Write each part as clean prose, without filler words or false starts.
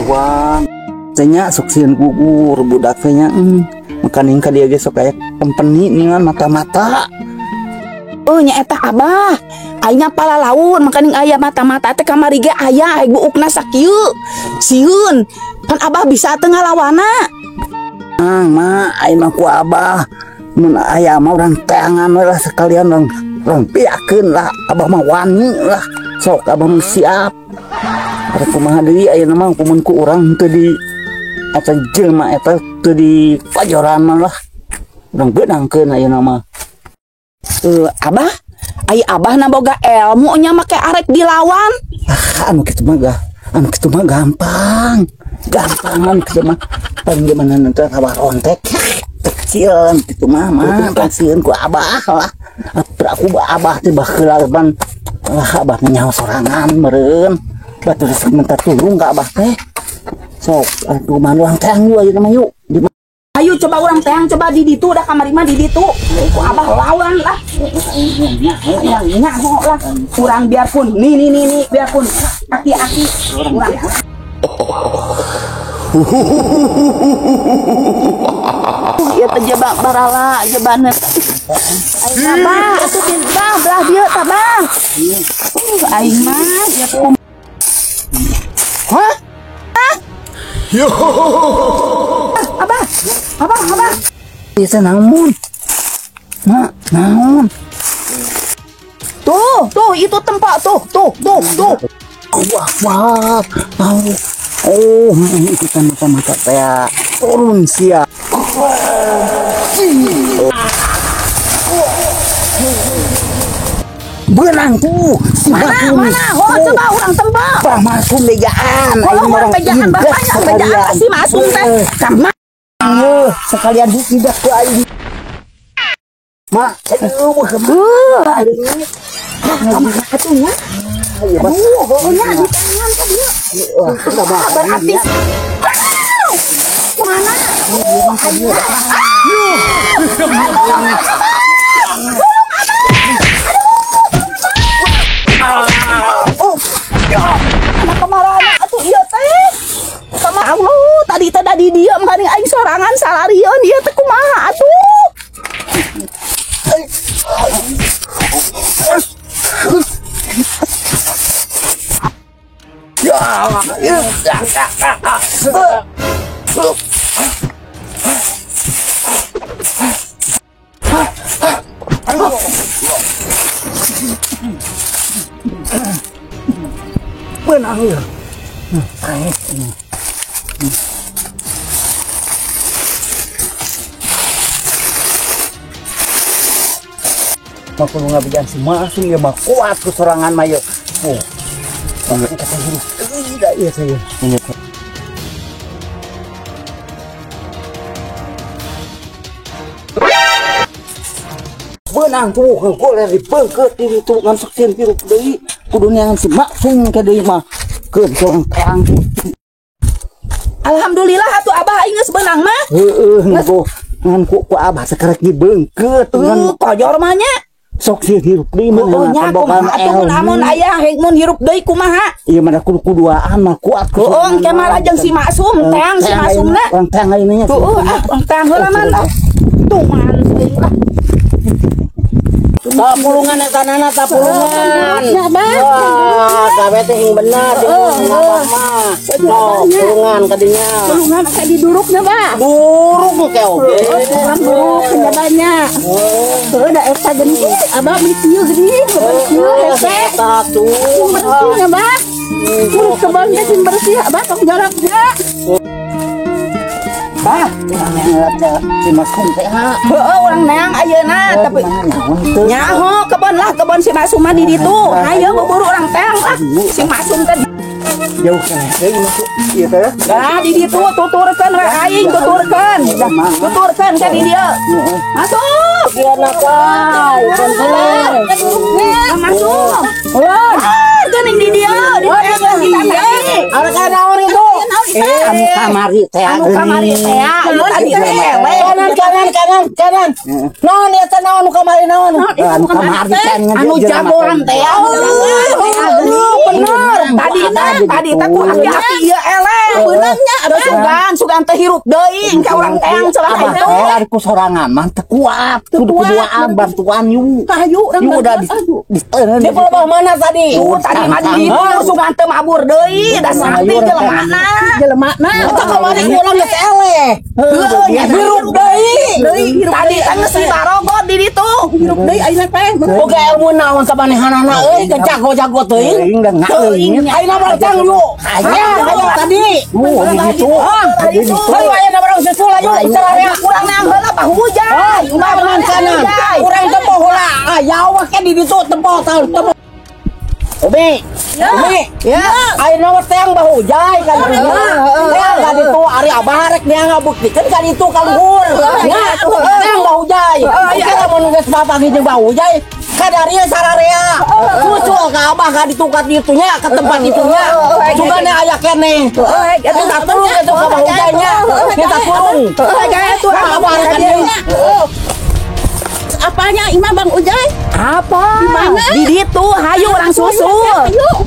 Uang. Tanya sok sieun gugur budak teh nya. Makaning ka dia ge sok aya company ningan mata-mata. Oh nya eta abah. Aing palalaun makaning aya mata-mata teh kamari ge aya aing buukna sakieu. Sieun. Pan abah bisa teu ngalawana. Ah, ma, aing mah ku abah. Mun aya mah urang teangan we lah sekalian urang piakeun lah. Abah mah wani lah. Sok abah mah siap. Rek kumaha deui ayeuna mah kumun ku urang teu di eta jelema eta teu di pajoran mah lah. Urang beunangkeun ayeuna mah. Abah, ai abah na boga ilmu nya make arek dilawan. Ah, anu kitu mah gah. Anu kitu mah gampang. Gampang anu kitu mah. Pan gimana nanti abah rontek kecil kitu mah mah pasieun ku abah lah. Aku abah teh baheula pan lah abah nyaho sorangan meureun. Batur minta tulung ka abah teh. Sok atuh mah urang teang yuk ayeuna mah yuk. Ayo coba urang teang coba di ditu dah kamari mah di ditu. Ku abah lawan lah. Nyaho lah. Urang biarpun nih nih nih nih biarpun aki-aki urang. Ieu teh jebak barala jeban. Aing abah atuh bah belah dieu tah bah. Aing mah ieu teh. Hah? Yo. Abah, abah, abah. Ieu teh naon? Ma, naon? Tuh, tuh itu tempat tuh, tuh, tuh, tuh. Wah, wah. Oh, itu kan mata-mata teh turun sia. Beunang tuh. Mana, mana? Oh, coba urang tembak. Bah masuk bejaan. Oh, urang bejaan, bapaknya bejaan si masuk teh. Sama. Sekalian tidak ku aing. Mak, aduh, kamana atuh nya? Aduh, nya di tangan ka dieu. Berarti mana? Oh, anak kamarana atuh ieu teh. Sama Allah, tadi teh da di dieu makaning aing sorangan salarieun ieu teh kumaha atuh? Benang ya. Mah kudu ngabejaan si Masum ya mah kuat ku sorangan mah ye. Oh. Kata hirup tidak ya saya. Benang tuh goler dibeungkeut di ditu ngan sok sieun hirup deui. Kudu neangan si Maksum ka deui mah. Keun sorang teang. Alhamdulillah atuh abah aing geus beunang mah. Heueuh ngan ku abah sakarek dibeungkeut ngan kojor mah nya. Sok sieun hirup deui mah. Oh nya kumaha atuh mun aya mun hirup deui kumaha? Ieu mah kudu kuduaan mah kuat ku. Heueuh engke mah lajeng si Maksum teang si Maksumna. Urang teang ayeuna nya. Heueuh ah urang teang heula man. Tuman deui lah. Tapulungan eta nana tapulungan. Wah, gawe teh hing bener jeung abah mah. Sok pulungan ka dinya. Pulungan ka didurukna, Bah. Duruk ke oge. Pulungan duruk nya. Heuh da eta geuning abah meuli kieu geuning, kieu hese. Eta tuh. Bersih nya, Bah. Urut kebon teh sing bersih, abah tong jorok nya. Bah, urang neang si Maksum teh ha. Heueuh urang neang ayeuna tapi nyaho kebon lah kebon si Maksum mah di ditu. Hayu buburu urang teang lah. Si Maksum teh jauh keneh deui masuk ieu teh. Dah di ditu tuturkeun we aing tuturkeun. Tuturkeun ka di dieu. Masuk. Ieu nakal, Masuk. Ulun. Geuning di dieu, di dieu. Arek naon itu? Anu kamari teh. Anu kamari teh. Tadi teh Kanan kanan kanan kanan. Naon ieu teh naon nu kamari naon? Anu kamari kan anu jagoan teh. Bener. Tadi teh ku aki-aki ieu eleh. Beunangnya ada sugan teh hirup deui engke urang teang celah itu. Ari ku sorangan mah teu kuat. Kudu kuduaan bantuan yu. Hayu urang Yu udah di Di bawah mana tadi? Tadi mah di ditu sugan teu mabur deui da sakti jelemana. Jelemana. Eta kamari urang geus eleh. Heueuh nya Hirup deui. Tadi teh geus dibarogot di ditu. Hirup deui ayeuna teh. Boga ilmu naon ka manehanana euy, ke jago-jago teuing. Teuing da ngaleungit. Ayeuna mah cang lu. Hayang tadi. Di ditu. Di ditu. Hayu ayeuna barang susul ayo bicara Urang nang heula pahujan. Kanan kanan. Urang tempo heula. Aya ke di ditu tempo tahun tempo. Umi. Umi. Ya. Ayeuna mah teang bahujai kan dinya. Teang ka ditu ari abah rek nya ngabuktikeun ka ditu ka luhur. Nya teang bahujai. Oke lamun geus papanggih jeung bahujai kadarieu sararea. Susul ka abah ka ditu ka ditunya ka tempat itunya. Sugana aya keneh. Minta tulung eta ka bahujai nya. Minta tulung. Heeh, Abah rek ka dieu. Apanya imah Bang Ujai? Apa? Di mana? Di ditu, hayu urang susul.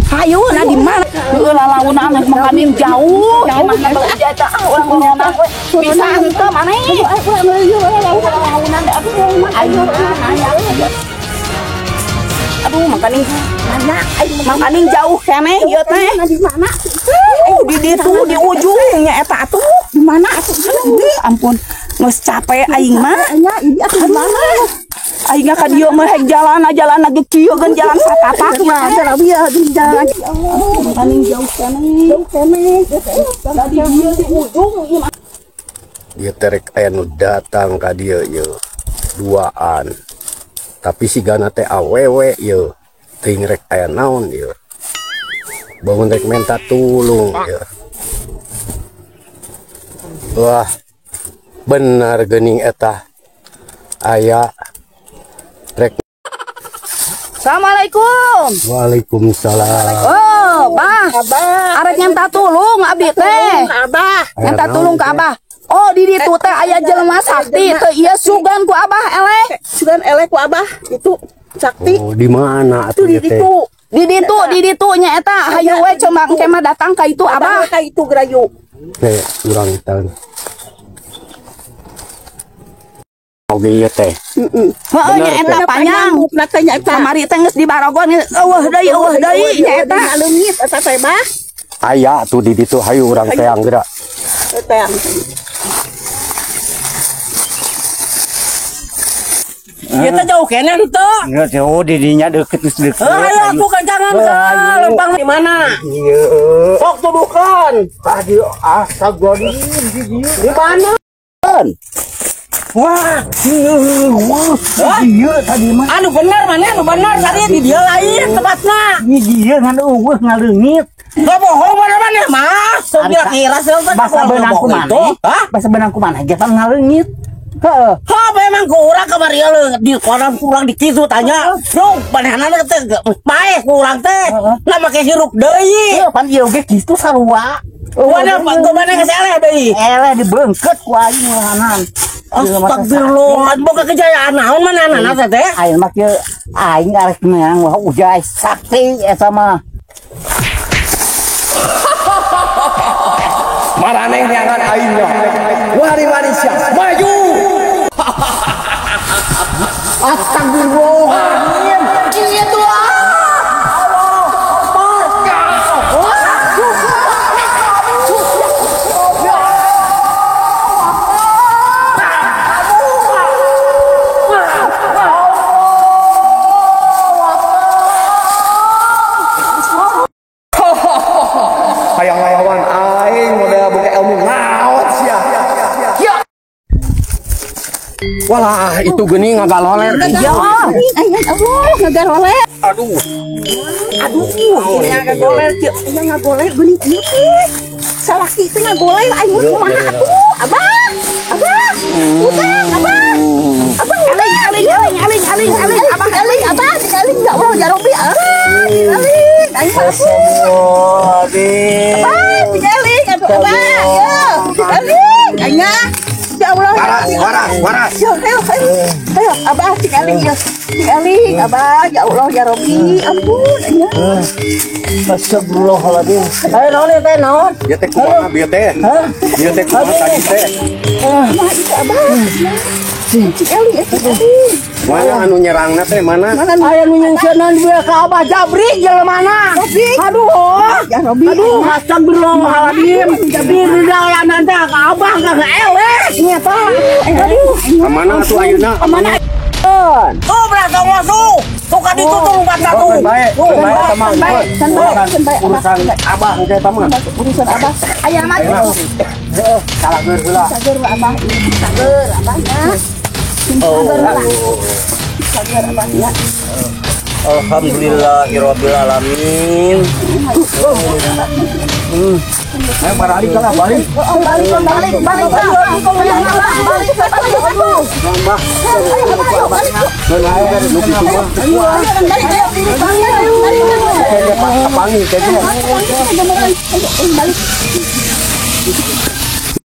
Hayu, nah di mana? Heueuh lalaunan makanin jauh. Imah Bang Ujai teh urang ngomong we. Bisa henteu maneh. Lalaunan aduh ayo nanya. Aduh makanin nanya, makanin jauh keneh ieu teh. Di mana? Di ditu di ujung nya eta atuh. Di mana atuh? Ampun. Geus capek aing mah. Nya ini atuh di mana? Aing ka dieu mah hek jalan jalan lagi kieu geun jalan satapak mah. Jalan jalan. Makanin jauh keneh. Jauh keneh. Di dieu di ujung ieu mah. Ieu teh rek aya nu datang ka dieu ieu. Duaan. Tapi sigana teh awewe ieu. Teuing rek aya naon ieu. Bangun rek menta tulung ieu. Wah. Benar geuning eta aya rek. Assalamualaikum. Waalaikumsalam. Oh, Bah. Abah. Arek nyenta tulung abdi teh. Abah. Nyenta tulung ka Abah. Oh, di ditu teh aya jelema sakti teu ieu sugan ku Abah eleh. Sugan eleh ku Abah itu sakti. Oh, di mana atuh di ditu? Di ditu, di ditu nya eta. Hayu we coba engke mah datang ka itu Abah. Ka itu gerayu. Teh urang teh. Oge ieu teh. Heeh nya eta panjang. Nya eta. Kamari teh geus dibarogon eueuh deui nya eta. Leungit eta teh Bah. Aya atuh di ditu hayu urang teang geura. Teang. Ieu teh jauh keneh henteu? Ieu jauh di dinya deukeut geus deukeut. Hayu atuh kancangan ka lempang di mana? Ieu. Sok tuduhkeun. Tadi astagfirullahaladzim di dieu. Di mana? Wah, wah, dia tadi mah. Anu bener mana? Anu bener tadi di dia lain tempatna. Di dia ngan eueuh ngaleungit. Enggak bohong mana-mana mah. Kira-kira bahasa benang ku mana? Bahasa benang ku mana? Getan ngaleungit. Heeh. Hah, memang kurang kamari di koran kurang di kitu tanya. Dong, manehanana teh paeh kurang teh. Lah make hirup deui. Heuh, pan ieu ge kitu sarua. Mana mana geus eleh deui. Eleh dibeungkeut ku aing meuhanan. Astagfirullah, boga kejayaan naon manehna teh? Aing mah kieu aing arek meunang wah ujai sakti eta mah. Maraneh neangan aing mah. Wari-wari sia, maju. Astagfirullahaladzim. Kitu ah. Hayang lawan aing model boga ilmu naon sia. Ya. Walah, itu geuning ngagaloler. Ya Allah, ngagaloler. Aduh. Aduh, ini ngagagoler kieu. Nya ngagoler geuning kieu teh. Salaki teh ngagoler aing mah kumaha atuh? Abah. Abah. Utang, abah. Abah aling aling aling aling aling aling abah aling abah aling ya Allah ya Rabbi. Aling aing mah atuh. Abah, aling atuh abah. Ya, aling aing. Ya Allah. Waras, waras, waras. Yo, ayo, ayo. Ayo, Abah cik aling ya. Cik aling, Abah. Ya Allah, ya Rabbi. Ampun, ya. Astagfirullahaladzim. Ayo naon ieu teh naon? Bieu teh kumaha bieu teh? Bieu teh kumaha tadi teh? Nah, itu Abah. Cik aling, ya, cik aling. Mana anu nyerangna teh mana? Aya nu nyengseunnan dia ka Abah Jabri jelemana. Aduh. Ya Rabbi. Aduh, astagfirullahaladzim. Di jalanan teh ka Abah kagak eleh nya tah. Aduh. Ka mana atuh ayeuna? Kemana? Tuh belah tong tuh. Tuh ka ditu tuh lompat ka tuh. Oh, bae, bae eta mah. Baik, santai, santai, Abah. Urusan abah engke eta mah. Urusan Abah. Ayah mah gitu. Salah heula. Sager Abah. Sager Abah ya. Sager lah. Sager Abah ya. Alhamdulillahirabbil alamin. Ayo balik lah, balik. Oh, balik, balik, balik, balik, balik, balik, balik. Tambah. Nu kitu mah. Balik, balik, Kayaknya kapangi kayaknya. balik.